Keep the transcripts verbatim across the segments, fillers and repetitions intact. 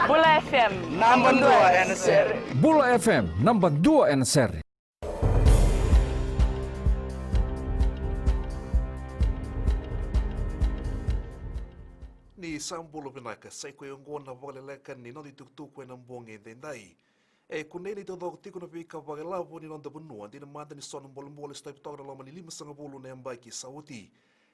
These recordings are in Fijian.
Bula F M, namba dua ena sere. Bula F M, namba dua ena sere. Ni sa bula vinaka, sa i koya oqo na vakaleleka ni noda itukutuku ena bogi edaidai. E kunei ni taucoko tiko na veika vakailavo ni noda vanua, dina mada ni so na bolebole e sotavi toka na loma ni limasagavulu na yabaki sa oti.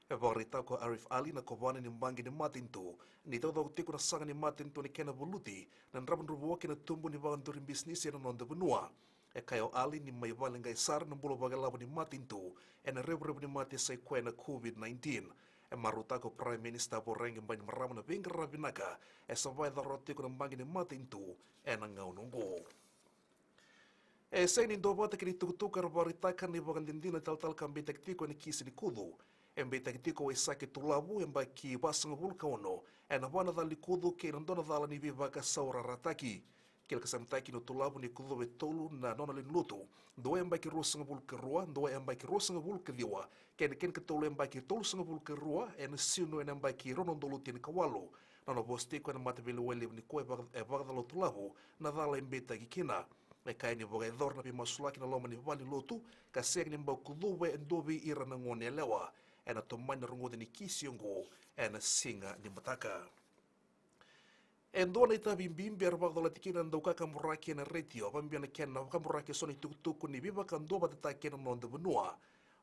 E vakaraitaka ko Arif Ali, na kovana ni baqe ni matanitu, ni taucoko tiko na saga ni matanitu ni kena valuti na dravudravua kei na tubu ni vakaduri bisinisi ena noda vanua. E kaya o Ali ni mai vale qai sara na bula vakailavo ni matanitu ena revurevu ni mate sa i koya na COVID nineteen. E marautaka ko Prime Minister Voreqe Bainimarama na veiqaravi vinaka e sa vakayacora tiko na baqe ni matanitu ena gauna oqo. E sega ni duavata kei na itukutuku era vakaraitaka na ivakadinadina talatala ka beitaki tiko ena kisi ni kucu. E beitaki tiko o Waisake Tulavu, yabaki vasagavulu ka ono, ena va na cala ni kucu kei na dua na cala ni veivakasaurarataki. Kila ka samitaki ni o Tulavu ni kucuva e tolu na nona lewe ni lotu, dua yabaki ruasagavulu ka rua, dua yabaki ruasagavulu ka ciwa, kei na kena ikatolu yabaki tolusagavulu ka rua, ena Sinu ena yabaki rua na udolu tinikawalu. Na nona vosa tiko ena mataveiliwai levu nikua e vaka-, e vakacala o Tulavu na cala e beitaki kina. E kaya ni vakayacora na veimasulaki na loma ni vale ni lotu, ka sega ni bau kucuva e dua vei ira na gone yalewa. Ena tomani na rogoci ni kisi oqo ena siga ni mataka. E dua na itavi bibi era vakacolati kina na daukakaburaki ena retio, vakabibi na kena vakaburaki eso na itukutuku ni veivakaduavatataki ena noda vanua.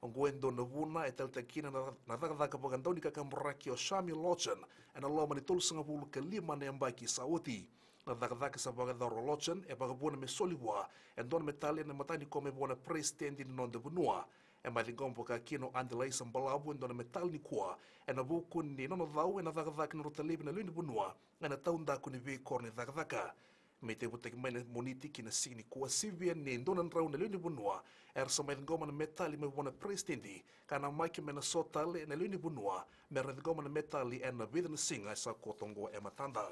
Oqo e dua na vuna e taleitaka kina na, na cakacaka vakadau ni kakaburaki o Shami Lochen ena loma ni tolusagavulu ka lima na yabaki sa oti. Na cakacaka sa vakayacora o Lochen e vakavuna me soli vua e dua na metali ena matanikua mai vua na peresitedi ni noda vanua. E mai ciqoma vaka kina o Adelaisa Balavu e dua na metali nikua ena vuku ni nona cau ena cakacaka ni nodratou lewe ni vanua ena taudaku ni veikoro ni cakacaka. Me tekivutaki mai na Moniti ki na siga nikua, sivia ni dua na drau na lewe ni vanua era sa mai ciqoma na metali mai vua na peresitedi, ka namaki me na so tale na lewe ni vanua me ra ciqoma na metali ena vica na siga e sa koto oqo e matada.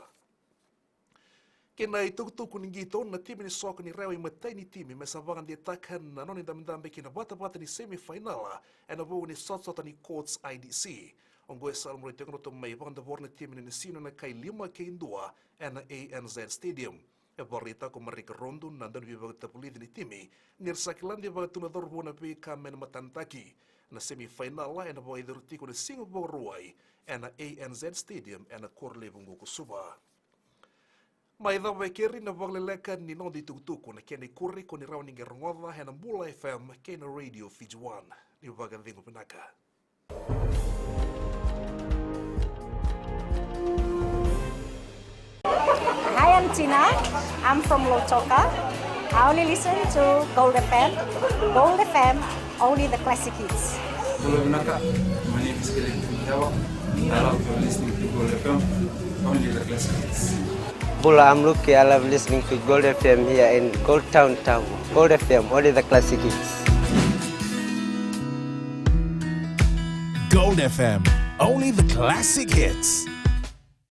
Kei na itukutuku ni qito, na timi ni soko ni Rewa imatai ni timi me sa vakadeitaka na nona idabedabe ki na vatavata ni semifainala ena vuku ni sotasota ni Courts I D C. Oqo e sa lomani tiko na ratou mai vakadavora na timi ni Nasinu ena kai lima kei dua ena A N Z Stadium. E vakaraitaka ko Marika Rodu, na dauniveivakatavulici ni timi, ni ra sa kila deivaki tu na cauravou na veika me na matanataki. Na semifainala ena vakayacori tiko na siga Vakarauwai ena A N Z Stadium ena koro levu oqo ko Suva. Mai cava e keri na vakaleleka ni noda itukutuku, na kena ikuri ko ni rawa ni qai rogoca ena Bula F M kei na Radio Fiji One. Ni vakacegu vinaka. Hi, I'm Tina. I'm from Lautoka. I only listen to Gold F M. Gold F M, only the classic hits. Bula vinaka. My name is Philip Hewa. I love listening to Gold F M. Only the classic hits. Bula, I'm Luke. I love listening to Gold F M here in Gold Town, Tavu. Gold F M, only the classic hits. Gold F M, only the classic hits.